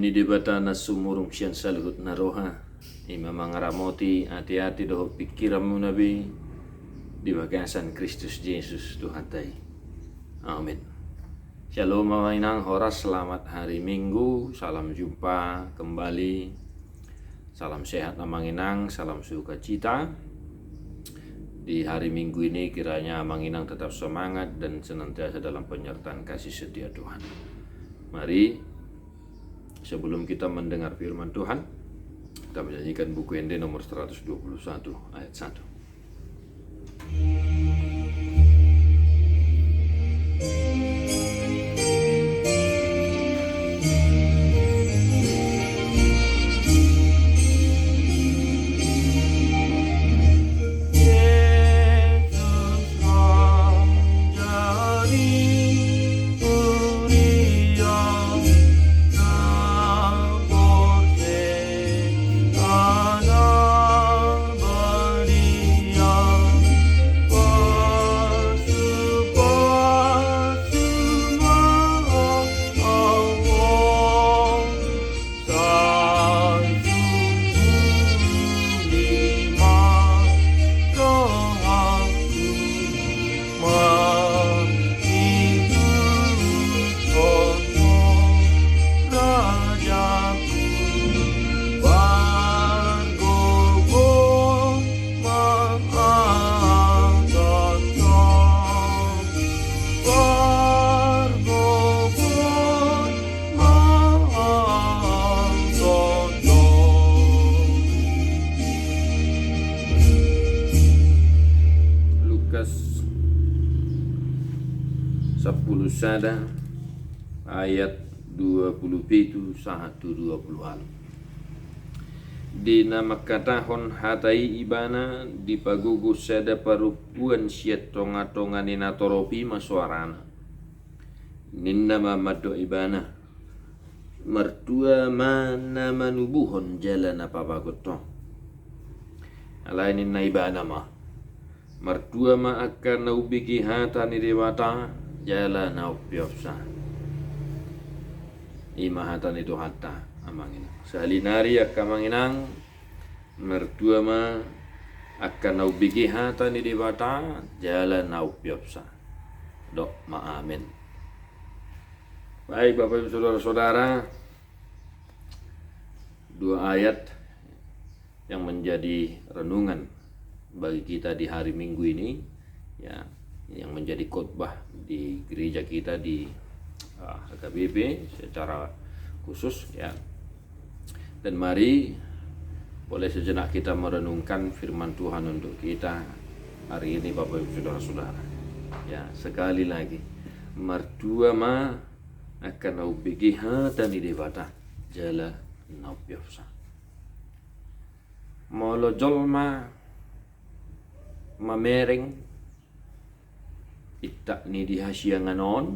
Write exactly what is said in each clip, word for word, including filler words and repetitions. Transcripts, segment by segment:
Ni Debata na sumurung sian saluhut na roha, i ma mangaramoti ateate dohot pingkiranmuna be di bagasan Kristus Jesus Tuhanta i. Amin. Syalom amang inang, horas, selamat hari Minggu, salam jumpa kembali. Salam sehat amang inang, salam sukacita. Di hari Minggu ini kiranya amang inang tetap semangat dan senantiasa dalam penyertaan kasih setia Tuhan. Mari, sebelum kita mendengar firman Tuhan, kita menyanyikan Buku Ende nomor seratus dua puluh satu ayat satu. Lukas sampulu sada ayat dua pulu pitu sahat tu dua pulu ualu. Di na mangkatahon hata i ibana, dipagogo sada parompuan sian tongatonga ni natorop i ma soarana. Ninna ma mandok ibana: Martua ma na manubuhon jala na pabagot ho. Alai ninna ibana ma: Martua ma angka na umbege hata ni Debata jala na umpeopsa. I ma hata ni Tuhanta, amang inang. Sahali nari angka amang inang, martua ma angka na umbege hata ni Debata jala na umpeopsa. Dok ma amin. Baik, Bapak Ibu Saudara-saudara, dua ayat yang menjadi renungan bagi kita di hari Minggu ini, ya, yang menjadi khotbah di gereja kita di, ah, H K B P secara khusus, ya. Dan mari, boleh sejenak kita merenungkan firman Tuhan untuk kita hari ini, Bapak Ibu Saudara-saudara. Ya, sekali lagi, martua ma angka na umbege hata ni Debata jala na umpeopsa. Molo jolma mamereng intak ni di hasiangan on,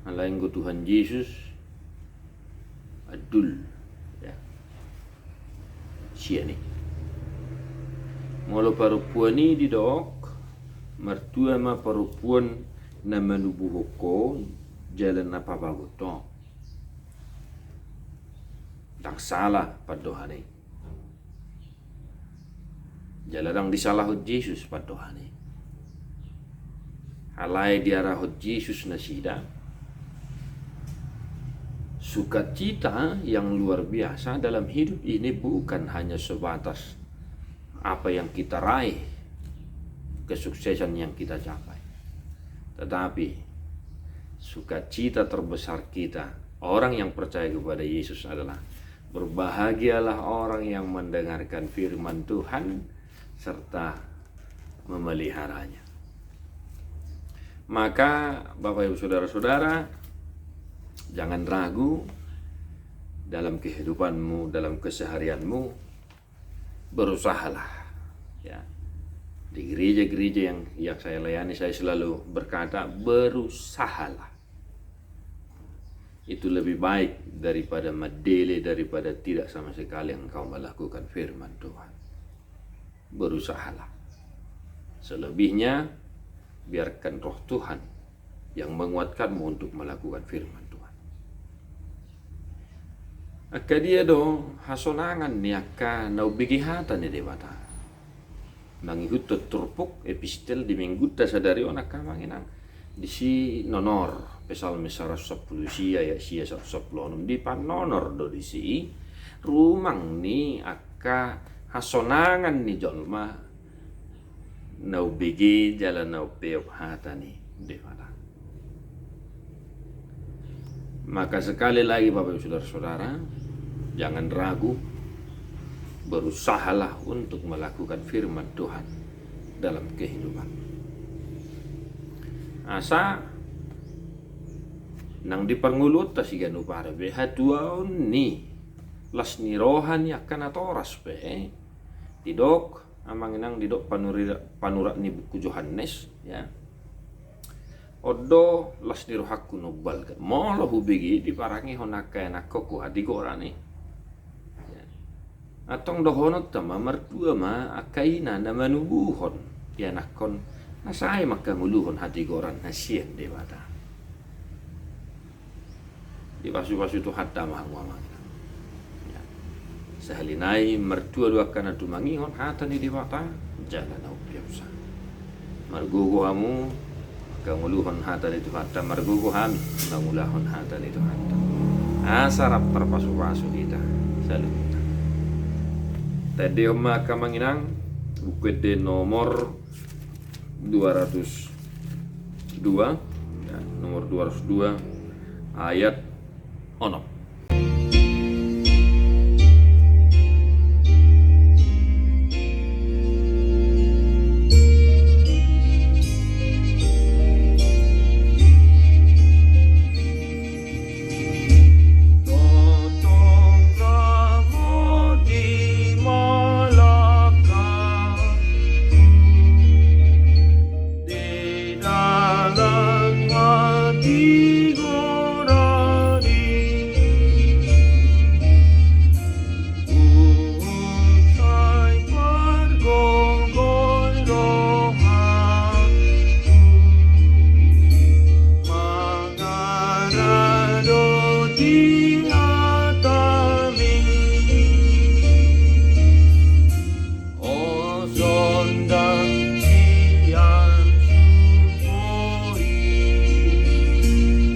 alai anggo Tuhan Jesus andul, ya, sian i. Molo parompuan i didok, martua ma parompuan na manubuhon ho jala na pabagot ho. Ndang sala pandohan i. Jala ndang disalahon Jesus pandohan i. Alai diarahon Jesus nasida. Sukacita yang luar biasa dalam hidup ini bukan hanya sebatas apa yang kita raih, kesuksesan yang kita capai. Tetapi sukacita terbesar kita, orang yang percaya kepada Yesus, adalah berbahagialah orang yang mendengarkan firman Tuhan serta memeliharanya. Maka, Bapak Ibu Saudara-saudara, jangan ragu dalam kehidupanmu, dalam keseharianmu, berusahalah. Ya. Di gereja-gereja yang, yang saya layani, saya selalu berkata, berusahalah. Itu lebih baik daripada madele, daripada tidak sama sekali engkau melakukan firman Tuhan. Berusahalah. Selebihnya, biarkan Roh Tuhan yang menguatkanmu untuk melakukan firman Tuhan. Angka dia do hasonangan ni angka na umbege hata ni Debata? Mangihuthon turpuk epistel di minggunta sadari on, angka amang inang, disi nonor, Psalmen saratus sampulu sia ayat sia, saratus sampulu onom, dipanonor do disi rumang ni angka hasonangan ni jolma na umbege jala na umpeop hata ni Debata. Maka sekali lagi, Bapak Ibu Saudara-saudara, jangan ragu, berusahalah untuk melakukan firman Tuhan dalam kehidupan. Asa nang di parngoluonta siganup ari pe, hatuaon ni las ni roha ni angka natoras pe, didok amang inang, didok panuri-, panurat ni buku Johannes, ya. On do las ni rohangku na umbalga, molo hubege diparangehon angka ianakhonku hatigoran i. Ya. Antong dohononta ma, martua ma angka ina na manubuhon ianakhon, na sai ma angka ngoluhon hatigoran na sian Debata. Dipasupasu Tuhanta ma hamu, amang inang. Ya. Sahali nai martua do angka na tumangihon hata ni Debata jala na umpeopsa. Margogo hamu mangkaholongi hata ni Tuhanta, margogo hami mangulahon hata ni Tuhanta. Asa rap tarpasupasu hita saluhutna. Taendehon ma, angka amang inang, Buku Ende nomor dua ratus dua, ya, nomor dua ratus dua, ayat onom. Tongtong ro di malangka di dalan hatigoran i, huhut sai margogo rohangku, mangaradoti hataMi. O sonda sian surgo i,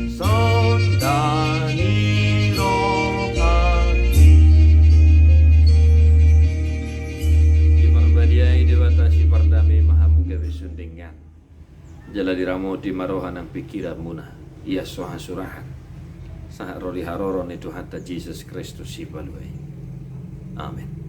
sonda ni rohangki. Diparbadiai Debata sipardame ma hamu gabe sondengan. Jala diramoti ma roha nang pingkiranmuna, ia so hasurahan, sahat ro di haroro ni Tuhanta Jesus Kristus Sipalua i. Amen.